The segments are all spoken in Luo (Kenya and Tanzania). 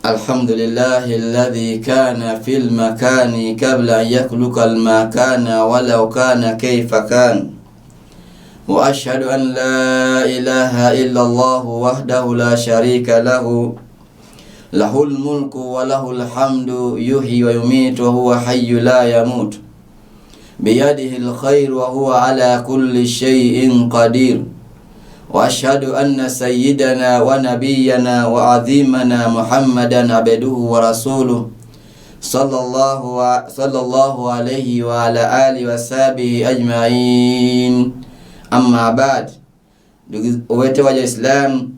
الحمد لله الذي كان في المكان قبل أن يخلق المكان ولو كان كيف كان. وأشهد أن لا إله إلا الله وحده لا شريك له، له الملك وله الحمد، يحيي ويميت وهو حي لا يموت، بيده الخير وهو على كل شيء قدير. وأشهد أن سيدنا ونبينا وعظيمنا محمدا عبده ورسوله صلى الله عليه وعلى آله وصحبه أجمعين. أما بعد. Owetewa jo-Islam,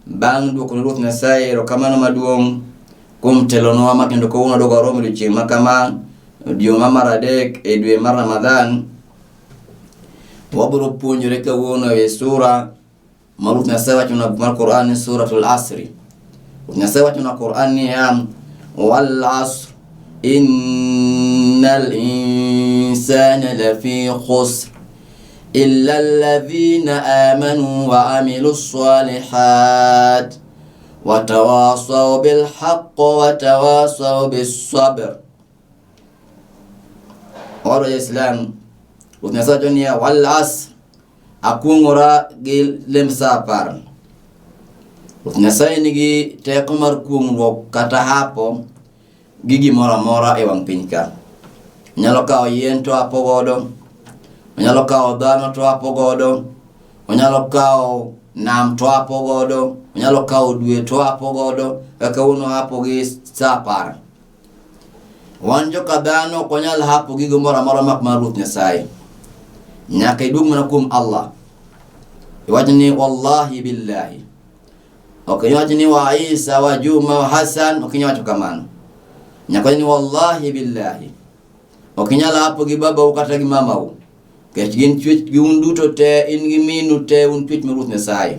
bang' duoko ne Ruoth Nyasaye erokamano maduong' kuom telonwa ma kendo kawuono waduogo waromo odiochieng' ma kama, juma mar 3 e dwe mar Ramadhan. Wabiro puonjore kawuono e sura ma Ruoth Nyasaye wachona mar Quran ni Suratul Asri. Ruoth Nyasaye wachona Quran niya, wal asr innal insana lafi khusr illa alladhina amanu wa amilu salihat watawasaw bilhaqq watawasaw bissabr. Oro Islam, Ruoth Nyasaye wacho niya, wal asr, akuong'ora gi lemb sa 10. Ruoth Nyasaye nigi teko mar kuong'ruok kata hapo gi gimoro amora e wang' piny ka. Onyalo kawo yien to hapo godo, onyalo kawo dhano to hapo godo, onyalo kawo nam to hapo godo, onyalo kawo dwe to hapo godo, kaka kawuono hapo gi sa 10. Wan joka dhano ok wanyal hapo gigo moro amora mak mar Ruoth Nyasaye. Nyaka iduog mana kuom Allah. Iwach ni wallahi billahi. Ok iwach ni wa Isa wa Juma wa Hassan, ok inyal wacho kamano. Nyaka iwach ni wallahi billahi. Ok inyal hapo gi babau kata gi mamau. Nikech gin chwech gi un duto te, in gi minu te, un chwech mar Ruoth Nyasaye.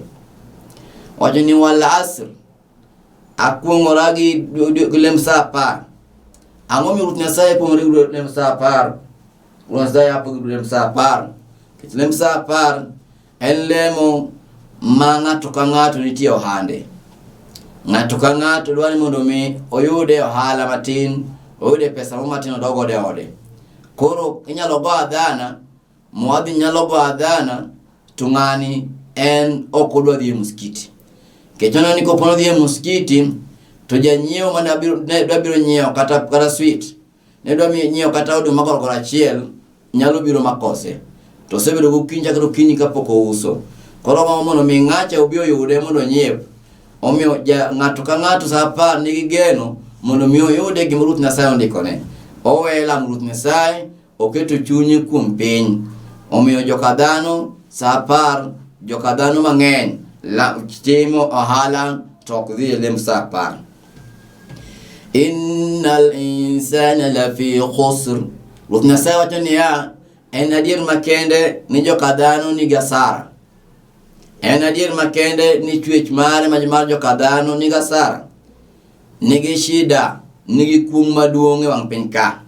Wacho ni wal asr, akuong'ora gi lemb sa 10. Ang'o miyo Ruoth Nyasaye kuong'ore gi lemb sa 10? Ruoth Nyasaye hapo gi lemb sa 10. Nikech lemb sa 10 en lemo ma ng'ato ka ng'ato nitie ohande. Ng'ato ka ng'ato dwaro ni mondo mi oyude ohala matin, oyude pesa moro matin odog godo e ode. Koro inyalo go adhana, muadhin nyalo go adhana to ng'ani en ok odwa dhi e muskiti. Nikech oneno ni kopo nodhi e muskiti to janyiewo mane dwa biro nyiewo kata sweet, ne dwa nyiewo kata oduma gorogoro achiel nyalo biro makose. To osebedo gokinyi chakre okinyi kapok ouso. Koro ogombo mondo mi ng'acha obi oyude mondo onyiep. Omiyo ng'ato ka ng'ato sa 10 nigi geno mondo mi oyude gima Ruoth Nyasaye ondikone. Owe lamo Ruoth Nyasaye, oketo chunye kuom piny. Omiyo joka dhano sa 10, joka dhano mang'eny timo ohala to ok dhi e lemb sa 10. Innal insana lafi khusr. Ruoth Nyasaye wacho niya, en adier makende ni joka dhano nigi asara. En adier makende ni chwech mare mar joka dhano nigi asara, nigi shida, nigi kum maduong' e wang' piny ka.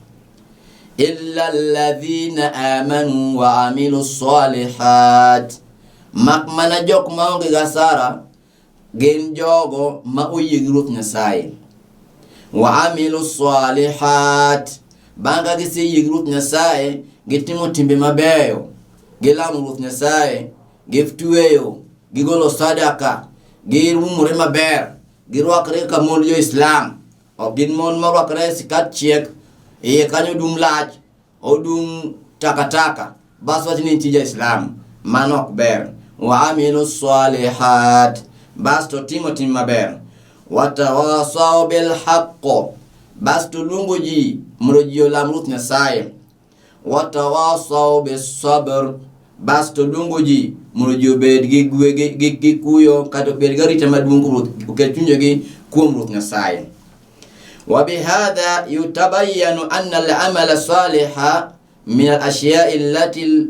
Illa alladhina amanu wa amilu salihat. Mak mana jok maonge gi asara gin jogo ma oyie gi Ruoth Nyasaye. Wa amilu salihat. Bang' ka giseyie gi Ruoth Nyasaye, gitimo timbe mabeyo, gilamo Ruoth Nyasaye, gitweyo, gigolo sadaka, girumore maber, girwakre kaka mond jo-Islam. Ok gin mon marwakre e sikat chiek, iye kanyo dum lach, odum takataka, bas wach ni nitie ja-Islam. Mano ok ber. Wa amilu salihat, bas to timo tim maber. Watawasaw bil haqq, bas to luongo ji mondo ji olam Ruoth Nyasaye. Watawasaw bis sabr, bas to luongo ji mondo ji obed gi gwe gi kuyo kata obed gi arita maduong' kuom Ruoth, oket chunjegi kuom Ruoth Nyasaye. وبهذا يتبين أن العمل الصالح من الأشياء التي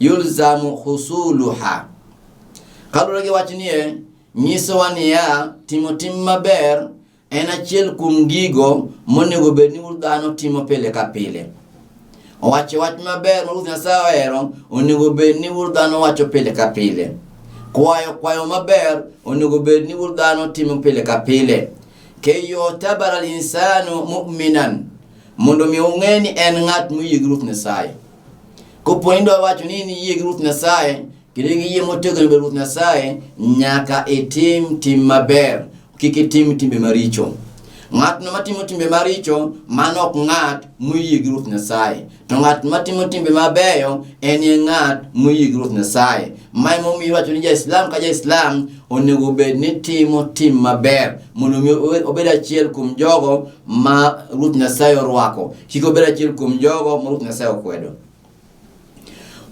يلزم حصولها. Kaluwore gi wach nie, nyisowa niya, timo tim maber en achiel kuom gigo monego bed ni dhano timo pile ka pile. Owacho wach maber ma Ruoth Nyasaye ohero onego bed ni wuod dhano wacho pile ka pile. Kwayo kwayo maber onego bed ni wuod dhano timo pile ka pile. Kay yu'tabara al-insanu mu'minan, mondo mi ung'e ni en ng'at moyie gi Ruoth Nyasaye. Kopo ni idwa wacho ni in iyie gi Ruoth Nyasaye, kendo in gi yie motegno e Ruoth Nyasaye, nyaka itim tim maber, kik itim timbe maricho. Ng'atno matimo timbe maricho, mano ok ng'at moyie gi Ruoth Nyasaye. To ng'at matimo timbe mabeyo en e ng'at moyie gi Ruoth Nyasaye. Ma emomiyo iwacho ni ja-Islam ka ja-Islam onego bed ni timo tim maber mondo mi obed achiel kuom jogo ma Ruoth Nyasaye orwako, kik obed achiel kuom jogo ma Ruoth Nyasaye okwedo.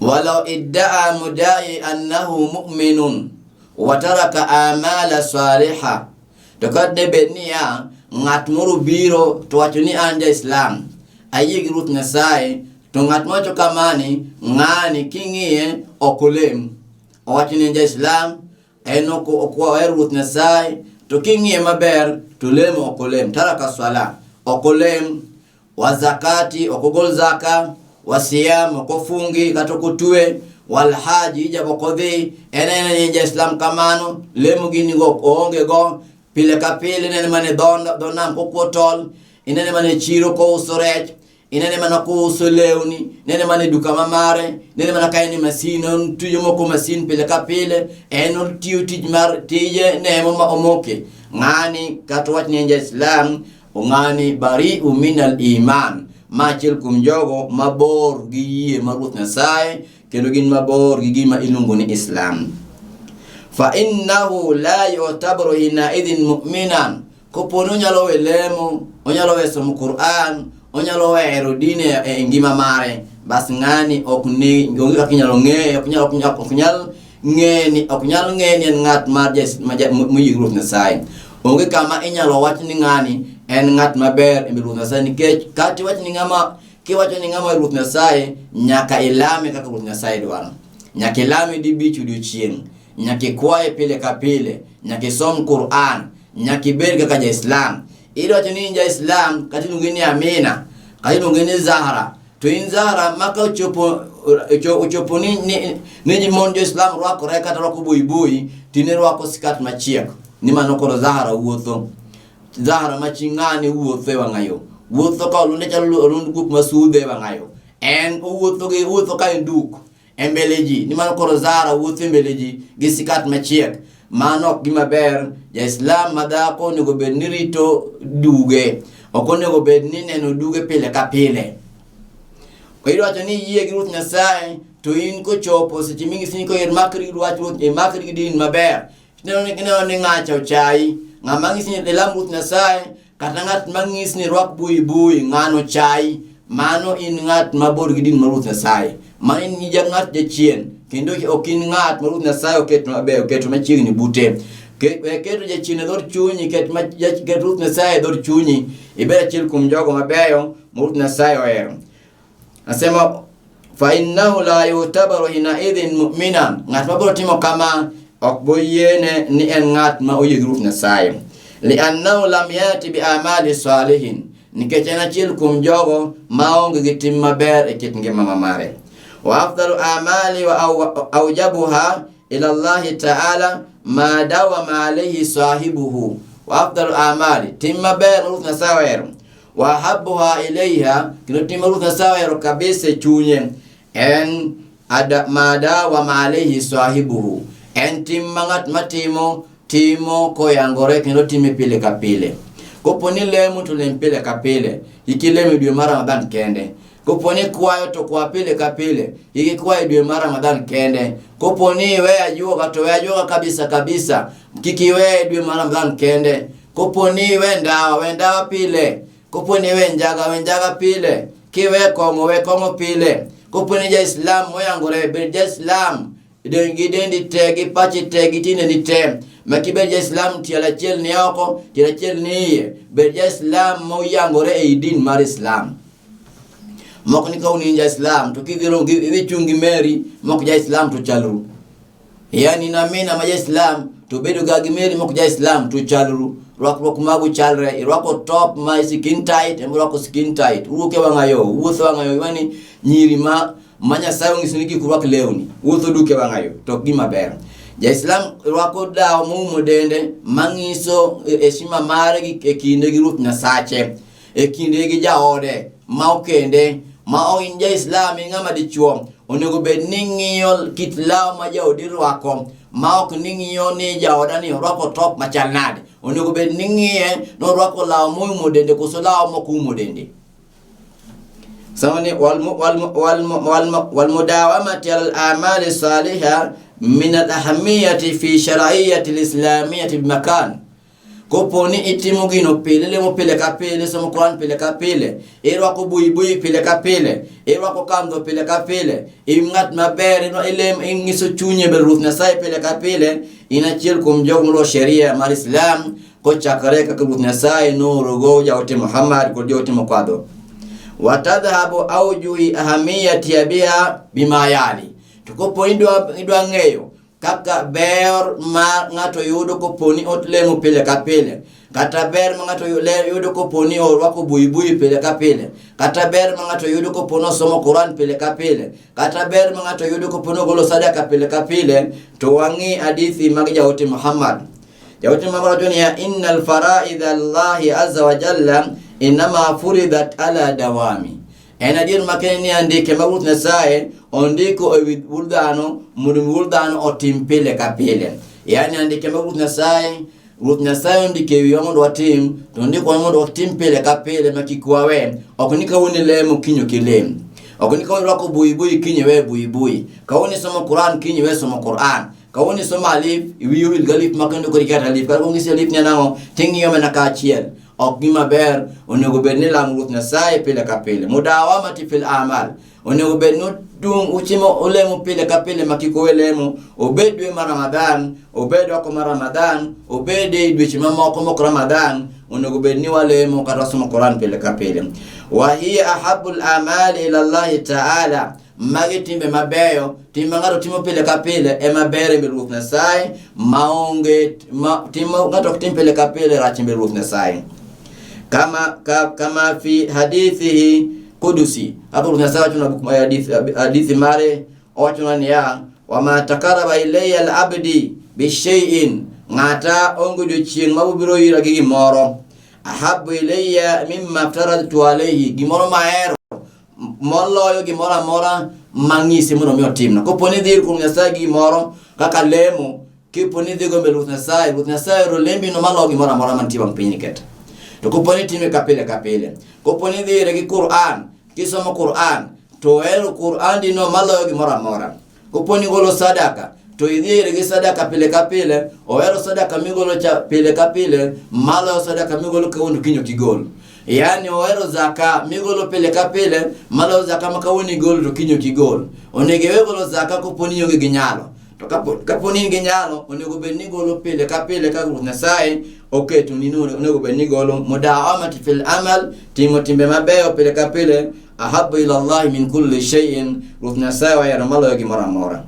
Walau iddaa mudai annahu mu'minun wa taraka amala saliha, to ka de bed niya ng'at moro biro to wacho ni an ja-Islam, ayie gi Ruoth Nyasaye, to ng'at mawacho kamani, ng'ani king'iye ok olem. Owacho ni en ja-Islam, en ok ohero Ruoth Nyasaye, to king'iye maber to lemo ok olem. Taraka swala ok olem, wa zakati ok ogol zaka, wa siyam ok ofungi kata ok otwe, wal haji hija ok odhi, en aena ni en ja-Islam kamano, lemo gini go oonge go, pile ka pile inene mana e dho nam kokwo tol, inene mana e chiro kouso rech, inene mana kouso lewni, inene mana e duka ma mare, inene mana ka en e masin, otiyo moko masin pile ka pile, en otiyo tij mar tije ne ema omoke. Ng'ani kata wach ni en ja-Islam, ng'ani bari'u min al-iman, ma achiel kuom jogo mabor gi yie mar Ruoth Nyasaye kendo gin mabor gi gima iluongo ni Islam. Fa innahu la yu'tabaru hina idhin mu'minan, kopo ni onyalo we lemo, onyalo we somo Qur'an, onyalo wero dini e ngima mare, bas ng'ani ok ni onge kaka inyalo ng'eye, ok nyal ok nyal ok nyal ng'e ni ok nyal ng'e ni en ng'at mar moyie gi Ruoth Nyasaye. Onge kama inyalo wach ni ng'ani en ng'at maber e Ruoth Nyasaye nikech kata iwach ni ng'ama kiwacho ni ng'ama Ruoth Nyasaye nyaka ilame kaka Ruoth Nyasaye dwaro. Nyaka ilame dibich odiochieng', nyaka ikwaye pile ka pile, nyaka isom Qur'an, nyaka ibed kaka ja-Islam. Iwacho ni in ja-Islam kata iluongi ni Amina, kata iluongi ni Zahra, to in Zahra ma ka ochopo ochopo ni, ni, ni mon jo-Islam rwakore kata rwako buibui, to in irwako sikat machiek, ni mano koro Zahra wuotho. Zahra ma chi ng'ane wuotho e wang'ayo, wuotho ka olunde chalo olund guok masudho e wang'ayo. En owuotho gi wuotho ka en duk e mbele ji, ni mano koro Zahra wuotho e mbele ji gi sikat machiek. Mano ok gima ber. Ja-Islam ma dhako onego bed ni rito duge, ok onego bed ni neno duge pile ka pile. Iwacho ni iyie gi Ruoth Nyasaye to in kochopo seche ming'isi ni koro imakri gi wach Ruoth, imakri gi din maber. Ineno ni ineno ni ng'acha ochayi, ng'ama ng'isi ni ilam Ruoth Nyasaye kata ng'at ma ng'isi ni rwak bui bui, ng'ano ochayi. Mano in ng'at mabor gi din mar Ruoth Nyasaye. Mano in ja ng'at jachien kendo ok in ng'at ma Ruoth Nyasaye oketo maber, oketo machiegni bute. Keto jachien e dhod chunyi, ket ket Ruoth Nyasaye e dhod chunyi, ibed achiel kuom jogo mabeyo ma Ruoth Nyasaye ohero. Asema fa innahu la yutabaru hina idhin mu'mina, ng'at ma biro timo kama ok boyiene ni en ng'at ma oyie gi Ruoth Nyasaye. Liannahu lam yati bi amali salihin, nikech en achiel kuom jogo maonge gi tim maber e kit ngima ma mare. Wa afdalu amali wa aujabuha ila Allahi ta'ala ma dawama alayhi sahibuhu. Wa afdalu amali, tim maber ma Ruoth Nyasaye ohero wa ahabbuha ilayha, kendo tim ma Ruoth Nyasaye ohero kabisa e chunye en ada, ma dawama alayhi sahibuhu, en tim ma ng'at matimo timo koyangore kendo time pile ka pile. Kopo ni lemo to lem pile ka pile, kik ilem e dwe mar Ramadhan kende. Kopo ni kwayo to kwa pile ka pile, kik ikwa e dwe mar Ramadhan kende. Kopo ni iwe ajuoga to we ajuoga kabisa kabisa, kik iwe e dwe mar Ramadhan kende. Kopo ni iwe ndawa, we ndawa pile. Kopo ni iwe njaga, we njaga pile. Kiwe kong'o, we kong'o pile. Kopo ni ja-Islam moyangore, bed ja-Islam gi dendi te, gi pachi te, gi tiendeni te. Ma kibed ja-Islam tielo achiel ni oko, tielo achiel ni iye. Bed ja-Islam moyangore ei din mar Islam. Moko ni ka un in ja-Islam to kidhi idhi chung' gi Mary mok ja-Islam to chalru. Yani na mina ma ja-Islam to bedo ga gi Mary mok ja-Islam to chalru. Rwakruok magu chalre, irwako top ma skin tight, em rwako skin tight. Uwuok e wang'ayo, uwuotho e wang'ayo, yani nyiri ma ma Nyasaye ong'iso ni kik urwak lewni, wuotho duk e wang'ayo, to ok gima ber. Jaislam rwako law moumo dende mang'iso heshima mare gi e kinde gi Ruoth Nyasache, e kinde gi jaode ma okende, ma ok in Jaislam in ng'ama dichuo, onego bed ni ing'iyo kit law ma jaodi rwako, ma ok ni ing'iyo ni jaoda ni orwako top machal nade. Onego bed ni ing'iye ni orwako law moumo dende koso law mok oumo dende. Sawani walmudawamati ala al-amali saliha min al-ahamiyati fi shar'iyyati al-islamiyati bimakan. Kopo ni itimo gino pile, lemo pile ka pile, somo Quran pile ka pile, irwako buibui pile ka pile, irwako kandho pile ka pile, in ng'at maber, ilem ing'iso chunyi e mbele Ruoth Nyasaye pile ka pile, in achiel kuom jogo moluwo sheria mar Islam kochakore kaka Ruoth Nyasaye noorogo jaote Muhammad kod joote mokwadho. Watadhhabu aujuhi ahamiyati biha bima yali. To kopo idwa idwa ng'eyo kaka ber ma ng'ato yudo kopo ni olemo pile ka pile, kata ber ma ng'ato yudo kopo ni orwako buibui pile ka pile, kata ber ma ng'ato yudo kopo ni osomo Quran pile ka pile, kata ber ma ng'ato yudo kopo ni ogolo sadaka pile ka pile, to wang'i hadithi mag jaote Muhammad. Jaote Muhammad wacho niya, innal faraidha Allahi azza wa jalla inama furidat ala dawami. En adier makende ni andike mag Ruoth Nyasaye ondiko e wi wuod dhano mondo mi wuod dhano otim pile ka pile. Yaani andike mag Ruoth Nyasaye, Ruoth Nyasaye ondiko e wiwa mondo watim, to ondikowa mondo watim pile ka pile ma kik wawe. Ok ni kawuono ilemo kiny ok ilem. Ok ni kawuono irwako buibui kiny iwe buibui. Kawuono isomo Quran kiny iwe somo Quran. Kawuono isomo alif, wiyi owil gi alif ma kendo koro ikia alif. Kata kong'isi alif ni en ang'o, ting'iyo mana kaachiel. Ok gima ber, onego bed ni lamo Ruoth Nyasaye pile ka pile. Mudawamati fil amal. Onego bed ni udung utimo ulemo pile ka pile ma kik uwe lemo, obed dwe mar Ramadhan, obed oko mar Ramadhan, obed e dweche mamoko mok Ramadhan, onego bed ni walemo kata wasomo Quran pile ka pile. Wa hiya ahabbul amali ila Allahi ta'ala. Magi timbe mabeyo, tim ma ng'ato timo pile ka pile ema ber e mbele Ruoth Nyasaye, maonge ma, tim ma ng'ato ok tim pile ka pile rach e mbele Ruoth Nyasaye. Kama, ka, kama fi hadithihi kudusi, hapo Ruoth Nyasaye wacho na buk hadithi, hadithi mare owachonwa niya, wama takaraba ilayya al-abdi bishay'in, ng'ata onge odiochieng' ma obiro ira gi gimoro, ahabbu ilayya mimma aftaradtu alayhi, gimoro mahero moloyo gimoro amora mang'ise mondo mi otimna. Kopo ni idhi kuom Nyasaye gi gimoro kaka lemo, kipo ni idhi go mbele Ruoth Nyasaye, Ruoth Nyasaye oro lembino maloyo gimoro amora mantie wang' piny keta. To kopo ni itime ka pile ka pile, kopo ni idhi ire gi Quran, kisomo Quran, to ohero Quran dino maloyo gimoro amora. Kopo ni igolo sadaka, to idhi ire gi sadaka pile ka pile, ohero sadaka migolo cha pile ka pile maloyo sadaka migolo kawuono kiny ok igol. Yaani ohero zaka migolo pile ka pile maloyo zaka ma kawuono igolo to kiny ok igol. Onego iwe golo zaka kopo ni ionge gi nyalo. To kapo ni in gi nyalo, onego bed ni igolo pile ka pile kaka Ruoth Nyasaye oketo ni onego bed ni igolo. Mudawamati fil amal, timo timbe mabeyo pile ka pile ahabu ila Allahi min kulli shay'in, Ruoth Nyasaye ohero maloyo gimoro amora.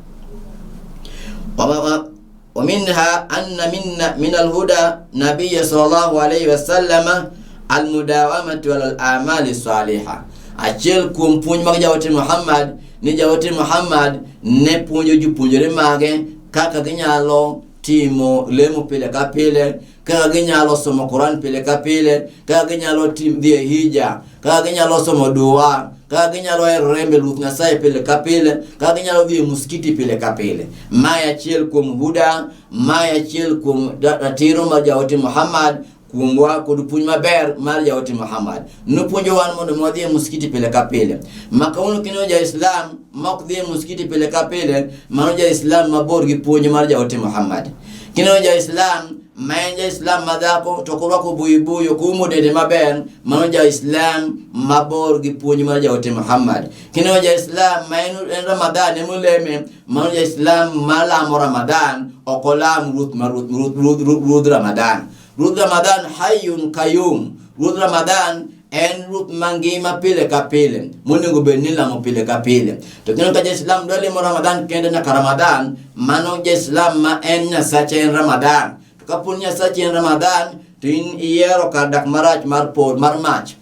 Wa minha anna minna min alhuda nabiyya sallallahu alayhi wa sallam almudawamatu ala al-amali salihah. Achiel kuom puonj mag jaote Muhammad ni jaote Muhammad ne puonjo jopuonjre mage kaka ginyalo timo lemo pile ka pile, kaka ginyalo somo Quran pile ka pile, kaka ginyalo dhi e hija, kaka ginyalo somo dua, kaka ginyalo herore mbele Ruoth Nyasaye pile ka pile, kaka ginyalo dhi e muskiti pile ka pile. Mae achiel kuom huda, mae achiel kuom ratiro mar jaote Muhammad kuomwa kod puonj maber mar jaote Muhammad. Nopuonjo wan mondo mi wadhi e muskiti pile ka pile. Ma kawuono kineno ja-Islam ma ok dhi e muskiti pile ka pile, mano ja-Islam mabor gi puonj mar jaote Muhammad. Kineno ja-Islam ma en ja-Islam ma dhako to ok orwako buibui, ok oumo dende maber, mano ja-Islam mabor gi puonj mar jaote Muhammad. Kineno ja-Islam ma en Ramadhan ema oleme, mano ja-Islam malamo Ramadhan, ok olam ruoth mar ruodh Ramadhan. Ruodh Ramadhan hayyun qayyum. Ruodh Ramadhan en ruoth mangima pile ka pile monego bed ni lamo pile ka pile. To kendo ka ja-Islam dwa lemo Ramadhan kende nyaka Ramadhan, mano ja-Islam ma en Nyasache en Ramadhan. To kapo ni Nyasache en Ramadhan, to in iyiero kar dak marach mar pol mar mach.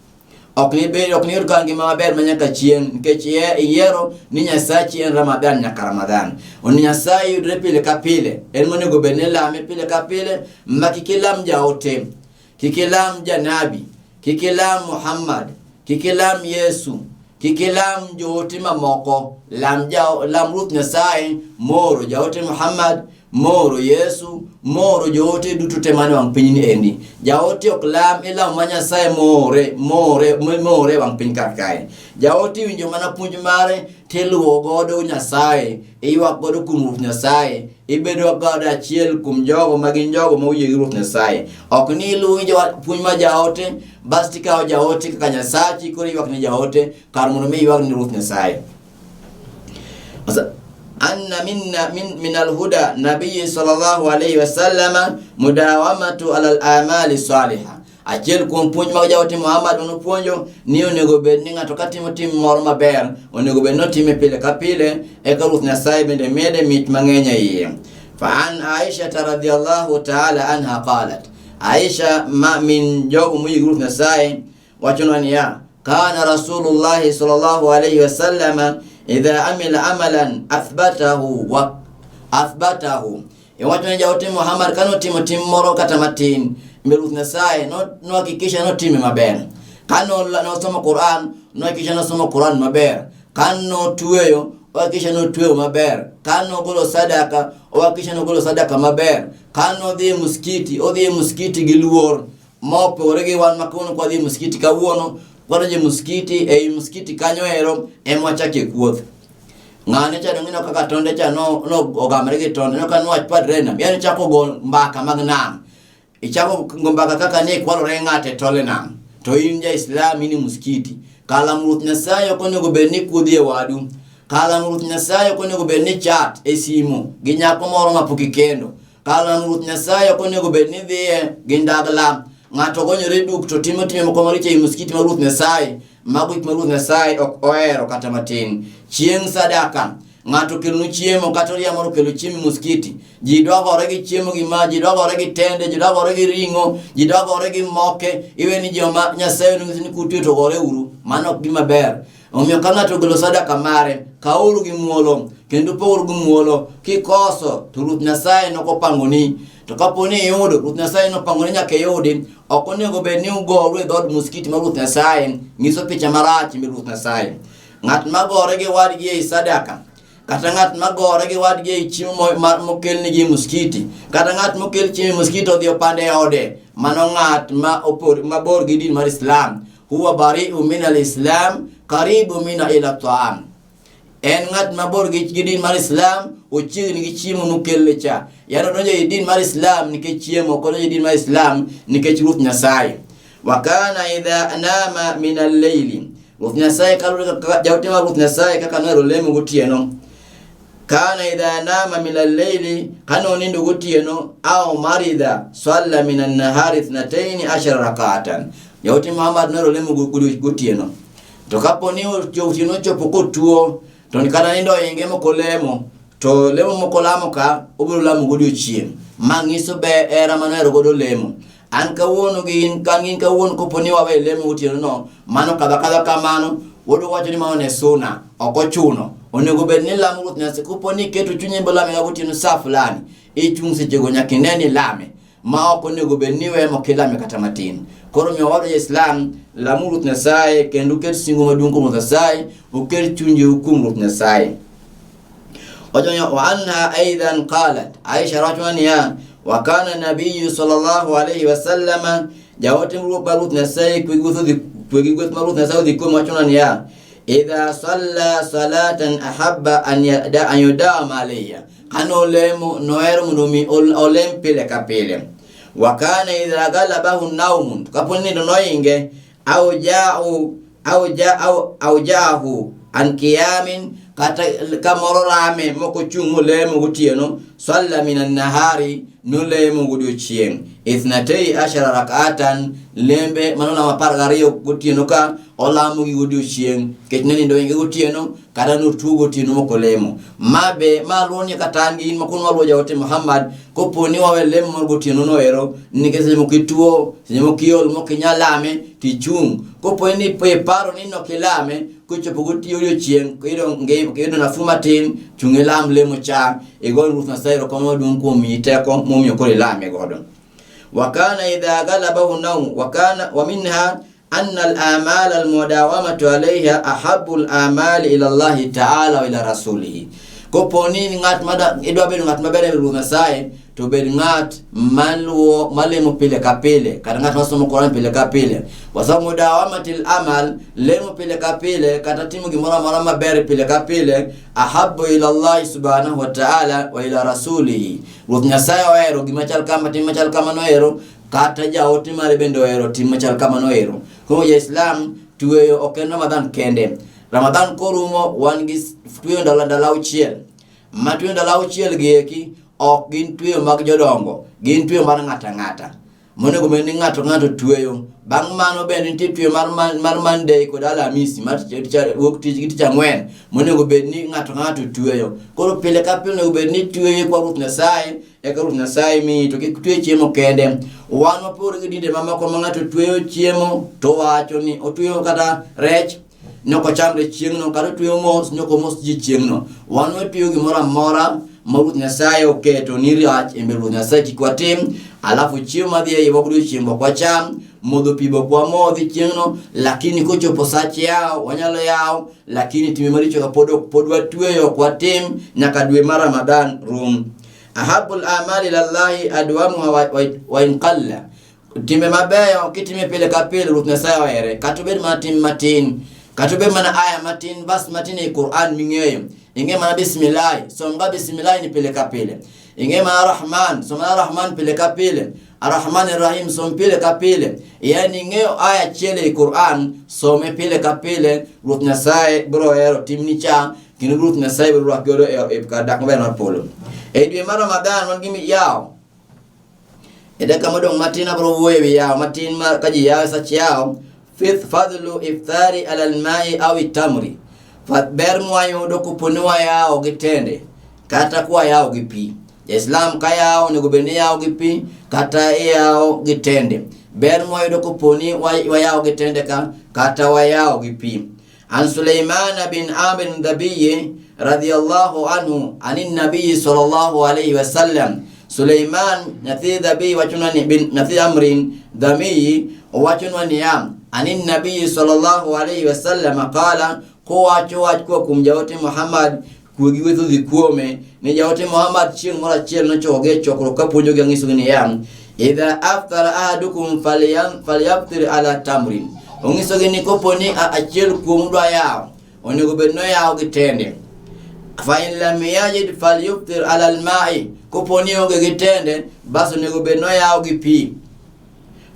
Ok nibed ok niyud ka ngima maber ma nyaka chieng' nikech iyiero ni Nyasachi en Ramadhan nyaka Ramadhan. Onego Nyasaye yudre pile ka pile. En monego bed ni ilame pile ka pile ma kik ilam jaote, kik ilam janabi, kik ilam Muhammad, kik ilam Yesu, kik ilam joote mamoko. Lam, ja, lam Ruoth Nyasaye moro jaote Muhammad, moro Yesu, moro joote duto te mane wang' pinyni endi. Jaote ok lam ilamo ma Nyasaye more, more, more wang' piny kar kae. Jaote iwinjo mana puonj mare tiluwo godo Nyasaye, iywak godo kuom Ruoth Nyasaye, ibedo godo achiel kuom jogo ma gin jogo ma oyie gi Ruoth Nyasaye. Ok ni iluwo puonj ma jaote, bas tikawo jaote kaka Nyasachi, koro iywak ne jaote kar mondo mi iywak ne Ruoth Nyasaye. Sasa anna minna min alhuda nabii sallallahu alayhi wasallam mudawamatu ala al-amali salihah. Achiel kuom puonj mag jaote Muhammad nopuonjo ni onego bed ni ng'ato katimo tim moro maber, onego bed ni otime pile ka pile, eka Ruoth Nyasaye bende mede mich mang'eny e iye. Fa an Aisha radhiyallahu ta'ala anha qalat, Aisha ma min jogo moyie gi Ruoth Nyasaye wachonwa niya, kana Rasulullahi sallallahu alayhi wasallam idha amila amalan athbatahu wa athbatahu Iwacho ni jaote Muhammad kane otimo tim moro kata matin, mbele Ruoth Nyasaye nohakikisha notime maber. Kane nosomo Quran, nohakikisha nosomo Quran maber. Kane notweyo, ohakikisha notweyo maber. Kane nogolo sadaka, ohakikisha nogolo sadaka maber. Kane nodhi e muskiti, odhi e muskiti gi luor. Mopogore gi wan ma kawuono kwadhi e muskiti kawuono, kwadonjo e muskiti, ei muskiti kanyo ero ema wachakie kuoth. Ng'ane cha dong' ineno kaka tonde cha no no ogamre gi tonde no ka nwach padre nam yani chako go mbaka mag nam ichako go mbaka kaka ne ikwalore ng'ate tole nam to in ja Islam in e muskiti kalam Ruoth Nyasaye ok onego bed ni kuodhi e wadu kalam Ruoth Nyasaye ok onego bed ni chat e simu gi nyako moro ma pok ikendo Kalam Ruoth Nyasaye ok onego bed ni dhiye gi ndagla. Ng'ato gonyore duk to timo timbe moko maricho ei muskiti mar Ruoth Nyasaye. Mago gik ma Ruoth Nyasaye ok ohero kata matin. Chieng' sadaka, ng'ato okelonu chiemo kata oria moro okelo chiemo e muskiti. Ji dwa gore gi chiemo gi ma, ji dwa gore gi tende, ji dwa gore gi ring'o, ji dwa gore gi moke. Iwe ni joma Nyasaye nonyiso ni kutwe to gore uru. Mano ok gima ber. Omiyo ka ng'ato ogolo sadaka mare, kawuru gi muolo, kendo poguru gi muolo. Kikoso, to Ruoth Nyasaye nokopangoni. To kapo ni iyudo, Ruoth Nyasaye nopangoni nyaka iyudi. Ok onego bed ni ugoru e dhood muskiti mar Ruoth Nyasaye, nyiso picha marach e Ruoth Nyasaye. Ng'at magore gi wadgi ei sadaka, kata ng'at magore gi wadgi ei chiemo mokelnigi e muskiti, kata ng'at mokel chiemo e muskiti odhi opande e ode, mano ng'at ma mabor gi din mar Islam. Huwa bari'u min al-Islam, karibu mina ila ta'am. En ng'at mabor gi din mar Islam, ochiegni gi chiemo mokelne cha. Yani odonjo e din mar Islam nikech chiemo, ok odonjo e din mar Islam nikech Ruoth Nyasaye. Wa kana idha nama min al-layli. Ruoth Nyasaye kaluwore kaka jaote mar Ruoth Nyasaye kaka nohero lemo gotieno. Kana idha nama min al-layli, kane onindo gotieno, au marida salla min an-nahari 12 rak'atan. Jaote Muhammad nohero lemo gotieno. To kapo ni otieno ochopo kotuo, to kata nindo ohinge mok olemo, to lemo mok olamo ka, obiro lamo godiochieng'. Ma nyiso ber hera manohero godo lemo. An kawuono gi in kan in kawuono kopo ni wawe lemo gotieno no, mano kadha kadha kamano, wuod wacho ni mano ne suna, ok ochuno. Onego bed ni lamo Ruoth Nyasaye kopo ni iketo chunyi bolame ga gotieno saa fulani, ichung' sechego nyaka ine ni ilame. Ma ok onego bed ni iwe mok ilame kata matin. Koro miyo wadwa Islam, lamu Ruoth Nyasaye kendo uket singo maduong' kuom Ruoth Nyasaye, uket chunjeu kuom Ruoth Nyasaye. Wacho wa anha aidan qalat, Aisha wacho niya, wa kana nabiyyu sallallahu alayhi wasallam, jaote Ruoth Nyasaye kwe gi gweth mar Ruoth Nyasaye odhi kuome wacho niya, idha salla salatan ahabba an yada an yudawama alayha, kane olemo nohero mondo mi olem pile ka pile. Wa kana idha galabahu naumun, kapo ni nindo nohinge, au ja'u au ja au au ja'ahu an qiyamin, Kata kamoro rame mok ochung' molemo gotieno, salla min annahari, nolemo godiochieng' ithnatei ashara rak'atan, lembe manolamo 12 gotieno ka olamo gi godiochieng' nikech ne nindo inge gotieno kata notuo gotieno mok olemo. Ma be ma luwo ni kata an gi in ma kono waluwo jaote Muhammad, kopo ni wawe lemo mar gotieno no ero, nikech seche moko ituo, seche moko iol mok inyal lame, tichung'. Kopo ni iparo ni nok ilame, kochopo gotiyo odiochieng' kiyudo kiyudo nafuu matin, chung' ilam lemo cha, igo Ruoth Nyasaye erokamano maduong' kuom miyi teko momiyo koro ilame godo. Wakana idha ghalabahu naum wakana wa minha anna al-amal al-mudawamatu alayha ahabbu al-amal ila Allah ta'ala wa ila rasulihi. Kopo ni ng'at ma idwa bedo ng'at maber e Ruoth Nyasaye, to bed ng'at maluwo malemo pile ka pile, kata ng'at masomo Quran pile ka pile. Kwa sababu mudawamatil amal, lemo pile ka pile, kata timo gimoro amora maber pile ka pile, ahabbu ila Allah subhanahu wa ta'ala wa ila rasulihi. Ruoth Nyasaye ohero gima chal kama, tim machal kamano ero, kata jaote mare bende ohero tim machal kamano ero. Koro ja-Islam tweyo ok en Ramadhan kende. Ramadhan korumo wan gi tweyo ndalo ndalo auchiel. Ma tweyo ndalo auchiel gi eki ok gin tweyo mag jodongo, gin tweyo mar ng'ato ang'ata. Monego bed ni ng'ato ng'ato tweyo. Bang' mano bende nitie tweyo mar, mar Monday kod Alhamisi mar wuok tich gi tich ang'wen monego bed ni ng'ato ng'ato tweyo. Koro pile ka pile onego bed ni tweyo kwa Ruoth Nyasaye eka Ruoth Nyasaye miyi to kik twe chiemo kende. Wan wapogore gi dinde mamoko ma ng'ato tweyo chiemo to wacho ni otweyo kata rech nyok ocham rech chieng'no kata otweyo mos nyok omos ji chieng'no. Wan watweyo gimoro amora ma Ruoth Nyasaye oketo ni rach e mbele Ruoth Nyasaye kik watim, alafu chiemo madhi e iwa godiochieng' ok wacham, modho pi be ok wamodhi chieng'no, lakini kochopo sach yawo wanyalo yawo, lakini timbe maricho ka pod pod watweyo ok watim nyaka dwe mar Ramadhan rum. Ahabul amali ilallahi adwamuha wa, wa, wa in qalla. Timbe mabeyo kitime pile ka pile Ruoth Nyasaye ohere, kata obed mana tim matin, kata obed mana aya matin, bas matin ei Quran ming'eyo. Ing'e mana bismillah, som ga bismillah ni pile ka pile. Ing'e mana Rahman, som mana Rahman pile ka pile. Arrahman Arrahim som pile ka pile. Yani ing'eyo aya achiel ei Quran, some pile ka pile, Ruoth Nyasaye biro hero timni cha, kendo Ruoth Nyasaye biro rwaki godo e kar dak maber mar polo. E dwe mar Ramadhan wan gi yawo. E dakika modong' matin abiro wuoyo e wi yawo matin ma ka ji yawo sach yawo. Fifth, fadhlu iftari ala almai au tamri. Ber mwayudo kopo ni wayawo gi tende kata kwayawo gi pi. Islam ka yawo onego bed ni yawo gi pi kata iyawo gi tende. Ber mwayudo kopo ni wayawo gi tende ka kata wayawo gi pi. An Suleiman bin Amr Dhabiyi radhiyallahu anhu anin nabii sallallahu alayhi wasallam. Suleiman nyathi Dhabiyi wachonwa ni bin nyathi Amrin Dhamiyi owachonwa niya anin nabii sallallahu alayhi wasallam qala, kowacho wach koa kuom jaote Muhammad kwe gi gweth odhi kuome ni jaote Muhammad chieng' moro achiel nochokogi e chokruok ka puonjogi ang'isogi niya idha aftara ahadukum falyaftir ala tamrin onyisogi ni kopo ni achiel kuomu dwa yawo onego bed noyawo gi tende fa in lam yajid falyuftir ala almai kopo ni onge gi tende bas onego bed noyawo gi pi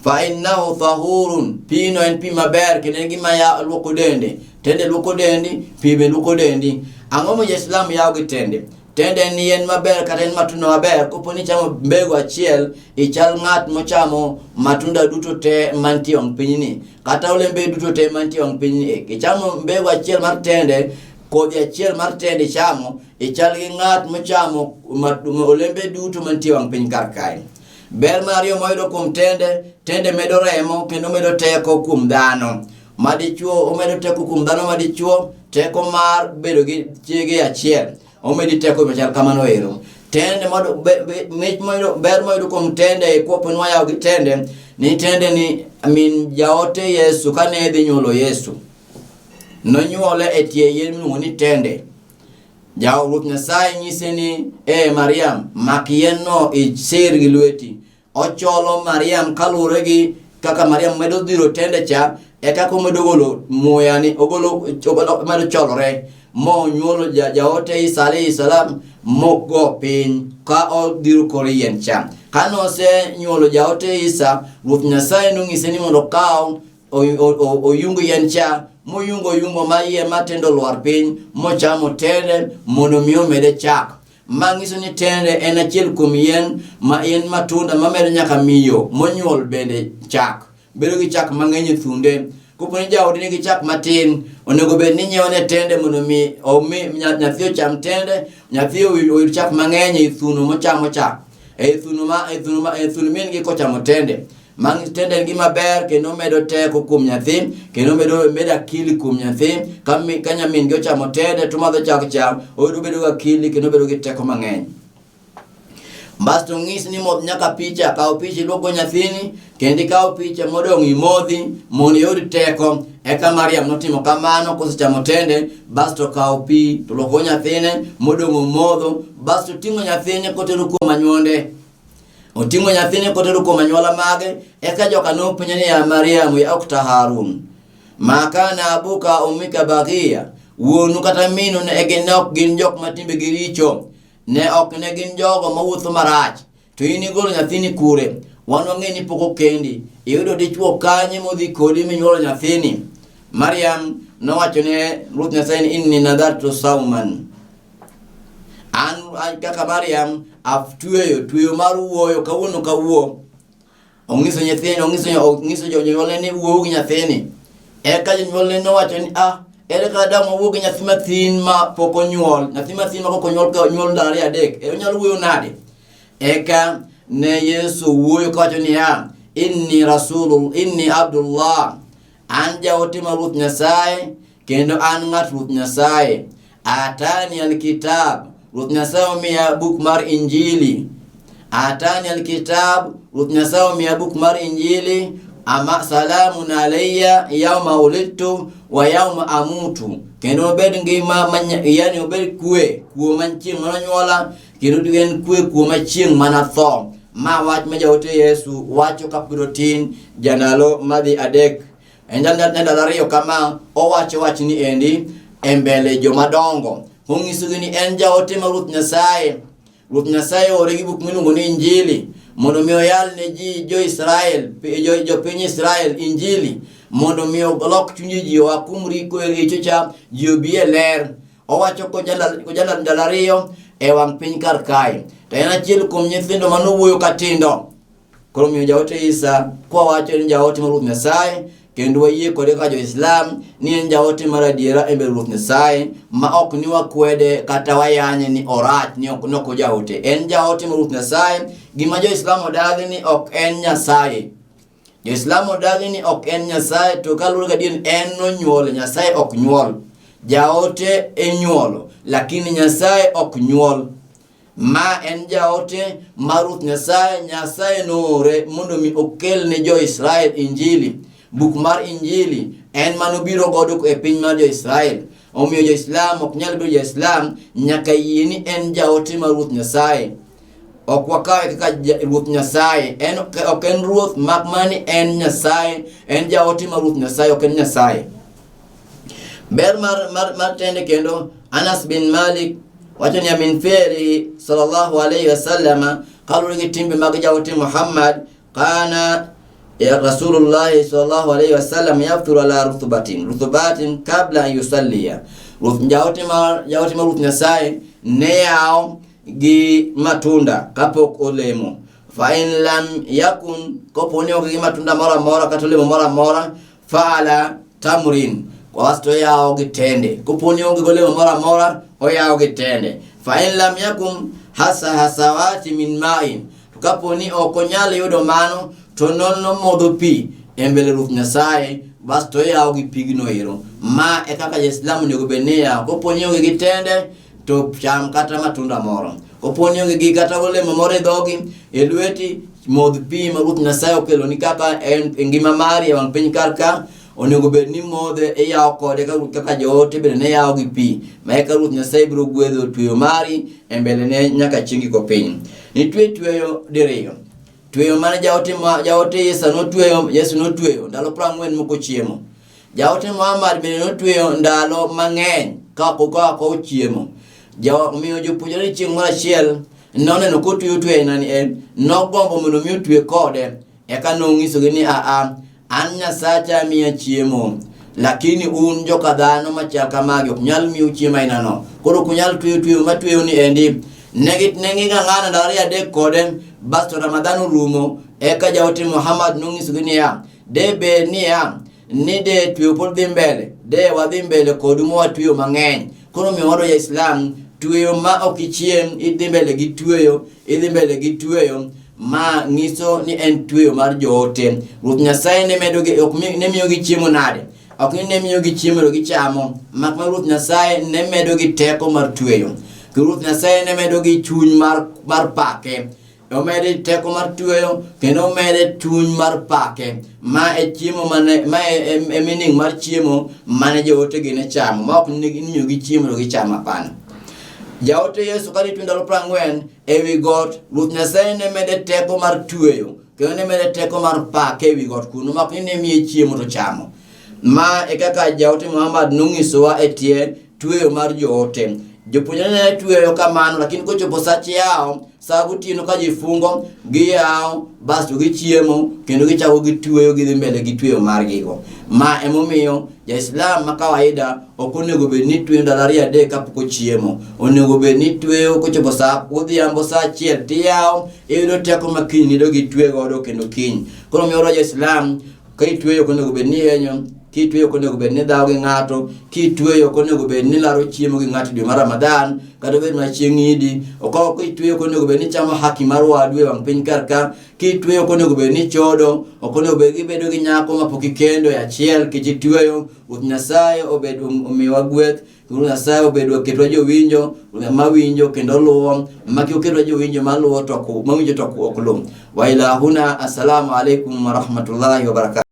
fa innahu tahurun pino en pi maber kendo en gima ya luoko dende tende luoko dendi pi be luoko dendi ang'o ma jaislam yawo gi tende tende en yien maber kata en matunda maber kopo ni ichamo mbegu achiel ichal ng'at mochamo matunda duto te mantie wang' pinyni kata olembe duto te mantie wang' pinyni ichamo mbegu achiel mar tende kodhi achiel mar tende ichamo ichal gi ng'at mochamo olembe duto mantie wang' piny kar kae Ber mar ariyo mwayudo kuom tende, tende medo remo kendo medo teko kuom dhano. Madichuo omedo teko kuom dhano madichuo, teko mar bedo gi chiege achiel. Omedi teko machal kamano ero. Tende modo mich moyudo ber moyudo kuom tende kwapo ni wayawo gi tende ni tende ni min jaote Yesu kane dhi nyuolo Yesu nonyuole e tie yien miluongo ni tende. Jaoruoth Ruoth Nyasaye nyise ni, "Ee Mariam, mak yien-no isir gi lweti." Ocholo Mariam kaluwore gi kaka Mariam medo dhiro tende cha, e kaka omedo golo muya ni ogolo omedo cholore monyuolo jaote Isa alayhi salam mogo piny ka odhiro kor yien cha. Kane osenyuolo jaote Isa, Ruoth Nyasaye nonyise ni mondo okaw oyung yien cha Moyungo yungo ma iye matindo olwar piny mochamo tende mondo mi omede chak. Ma nyiso ni tende en achiel kuom yien ma en matunda mamedo nyaka miyo monyuol bende chak. Bedo gi chak mang'eny e thunde. Kopo ni jaodi nigi chak matin, onego bed ni inyiewo ne tende mondo mi omi nyathi ocham tende, nyathi oyud chak mang'eny e thuno mochamo cha. E thuno ma e thuno ma e thuno min gi kochamo tende. Mang tende en gima ber kendo medo teko kuom nyathi kendo medo medo akili kuom nyathi. Ka mi, ka nyamin gi ochamo tende to madho chak cha, oyudo bedo gi akili kendo bedo gi teko mang'eny. Basto ng'is ni modh nyaka picha, kaw picha iluokgo nyathini, kendo ikaw picha modong' imodhi mondo iyud teko. Eka Mariam notimo kamano kosechamo tende, basto kaw pi to luokgo nyathine modong' omodho, basto ting'o nyathine kotero kuom anyuonde. Oting'o nyathine kotero kuom anyuola mage, eka joka nopenje niya, Mariam, ya ukta Harun, ma kana abuka umika baghia, wuonu kata minu ne gin ok gin jok ma timbegi richo, ne ok ne gin jogo mawuotho marach to in igolo nyathini kure wan wang'e ni pok okendi iyudo dichwo kanye modhi kodi minyuolo nyathini mariam nowacho ne ruoth nyasaye ni inni nadhartu sauman an, an kaka mariam atweyo tweyo mar wuoyo kawuono kawuo Ong'iso nyithindo, ong'iso ong'iso jonyuolne ni wuow gi nyathini. Eka jonyuolne nowacho ni ah, ere kaka dang' wawuo gi nyathi mathin ma pok onyuol, nyathi mathin ma pok onyuol ka onyuol ndalo ariyo adek, e onyalo wuoyo nade? Eka ne Yesu wuoyo kawacho niya, inni rasulul, inni Abdullah, an jaote mar Ruoth Nyasaye, kendo an ng'at Ruoth Nyasaye. Atani alkitab, Ruoth Nyasaye omiya buk mar Injili. Atani alkitab, Ruoth Nyasaye omiya buk mar Injili. Ama salamun alayya yauma ulidtu wa yauma amutu, kendo obed ngima yani obed kwe kuoma chieng' manonyuola, kendo en kwe kuoma chieng' manatho. Ma wach ma jaote Yesu wacho kapod otin, jandalo madhi adek En ndalo ariyo kama owacho wachni endi e mbele jomadongo. Onyisogi ni en jaote mar Ruoth Nyasaye. Ruoth Nyasaye oore gi buk miluongo ni Injili mondo mi oyal ne ji jo-Israel, jopiny Israel Injili mondo mi olok chunje ji oa kuom richo cha ji obi e ler. Owacho kojala ndalo ariyo e wang' piny kar kae. To en achiel kuom nyithindo manowuoyo katindo. Koro omiyo jaote Isa kwa wacho ni jaote mar Ruoth Nyasaye kendo wayie kode kaka jo-Islam ni en jaote mar adiera e mbele Ruoth Nyasaye ma ok ni wakwede kata wayanye ni orach ni ok nok ojaote. En jaote mar Ruoth Nyasaye. Gima jo-Islam odagi ni ok en Nyasaye. Jo-Islam odagi ni ok en Nyasaye to kaluwore gadier en nonyuole, Nyasaye ok nyuol. Jaote inyuolo lakini Nyasaye ok nyuol. Ma en jaote mar Ruoth Nyasaye. Nyasaye noore mondo mi okel ne jo-Israel Injili. Buk mar Injili en manobiro godo e piny mar jo-Israel. Omiyo jo-Islam ok nyal bedo jo-Islam nyaka yie ni en jaote mar Ruoth Nyasaye. Ok wakawe kaka Ruoth Nyasaye. En ok en Ruoth mak mana ni en Nyasaye, en jaote mar Ruoth Nyasaye, ok en Nyasaye. Ber mar, mar, mar tende kendo Anas bin Malik wacho niya min fi'li sallallahu alayhi wasallam kaluwore gi timbe mag jaote Muhammad kana ya Rasulullahi sallallahu alayhi wasallam yafturu ala rutubatin rutubatin kabla an yusalliya. Jaote mar jaote mar Ruoth Nyasaye ne yawo gi matunda kapok olemo. Fa in lam yakun, kopo ni onge gi matunda moro amora kata olemo moro amora faala tamrin wasto oyawo gi tende kopo ni onge golemo moro amora oyawo gi tende fa in lam yakum hasa hasawati min ma'in to kapo ni ok onyal yudo mano to nomodho pi e mbele Ruoth Nyasaye basto oyawo gi pigno ero ma e kaka ja-Islam onego bed ni yawo kopo ni onge gi tende to cham kata matunda moro kopo ni onge gi kata olemo moro e dhogi e lweti modh pi ma Ruoth Nyasaye okeloni kaka en e ngima mari e wang' piny kar ka onego bed ni modhe iyawo kode kaka joote bende ne yawo gi pi ma eka Ruoth Nyasaye biro gwedho tweyo mari e mbelene nyaka chieng' giko piny. Nitie tweyo diriyo. Tweyo mane jaote ma jaote Isa notweyo Yesu notweyo ndalo 40 moko chiemo. Jaote Muhammad bende notweyo ndalo mang'eny ka ok ka ok ochiemo. Omiyo jopuonjre chieng' moro achiel noneno kotweyo tweyo ainani en nogombo mondo mi otwe kode. Eka nonyisogi ni aa, an Nyasacha miya chiemo. Lakini un joka dhano machal kamagi ok nyal miu chiemo ainano. Koro ok unyal tweyo tweyo matweyo ni endi. Ne ging'ang'ana ndalo ariyo adek kode, basto Ramadhan orumo, eka jaote Muhammad nonyisogi niya, de bed niya, ni de tweyo pod dhi mbele, de wadhi mbele kodu ma watweyo mang'eny. Koro omiyo wadwa ja Islam, tweyo ma ok ichiem, idhi mbele gi tweyo, idhi mbele gi tweyo, ma nyiso ni en tweyo mar joote. Ruoth Nyasaye ne medogi, ok ne miyogi chiemo nade? Ok ni ne miyogi chiemo to gichamo, mak ma Ruoth Nyasaye ne medogi teko mar tweyo. Kendo Ruoth Nyasaye ne medogi chuny mar, mar pake. Omede teko mar tweyo kendo omede chuny mar pake. Ma e chiemo mane, ma e, e, e meaning mar chiemo mane joote gi ne chamo, ma ok ne imiyogi chiemo to gichamo apana. Jaote Yesu kane tweyo ndalo 40 ewi got, Ruoth Nyasaye ne mede teko mar tweyo kendo ne mede teko mar pake ewi got kuno mak ni ne miye chiemo to chamo. Ma e kaka jaote Muhammad nonyisowa e tie tweyo mar joote. Jopuonjre ne tweyo kamano, lakini kochopo sach yawo, sa gotieno ka ji fungo, giyawo, basto gichiemo, kendo gichako gitweyo, gidhi mbele gi tweyo margigo. Ma emomiyo Ja-Islam ma kawaida ok onego bed ni tweyo ndalo ariyo adek kapok ochiemo. Onego bed ni tweyo kochopo sa odhiambo sa achiel tiyawo, iyudo teko ma kiny nido gi twe godo kendo kiny. Koro miyo Ja-Islam ka itweyo ok onego bed ni iyenyo, kitweyo ok onego bed ni idhawo gi ng'ato, kitweyo ok onego bed ni ilaro chiemo gi ng'ato e dwe mar Ramadhan, kata obed mana chieng' Idi, ok kitweyo ok onego bed ni ichamo haki mar wadu e wang' piny kar ka, kitweyo ok onego bed ni ichodo, ok onego bed gibedo gi nyako mapok ikendo e achiel kech itweyo. Ruoth Nyasaye obed omiwa gweth, Ruoth Nyasaye obed oketwa jowinjo mawinjo kendo luwo, ma kik oketwa jowinjo maluwo to ok mawinjo to ok luw. Wa ila huna, assalamu alaikum wa rahmatullahi wa barakatuh.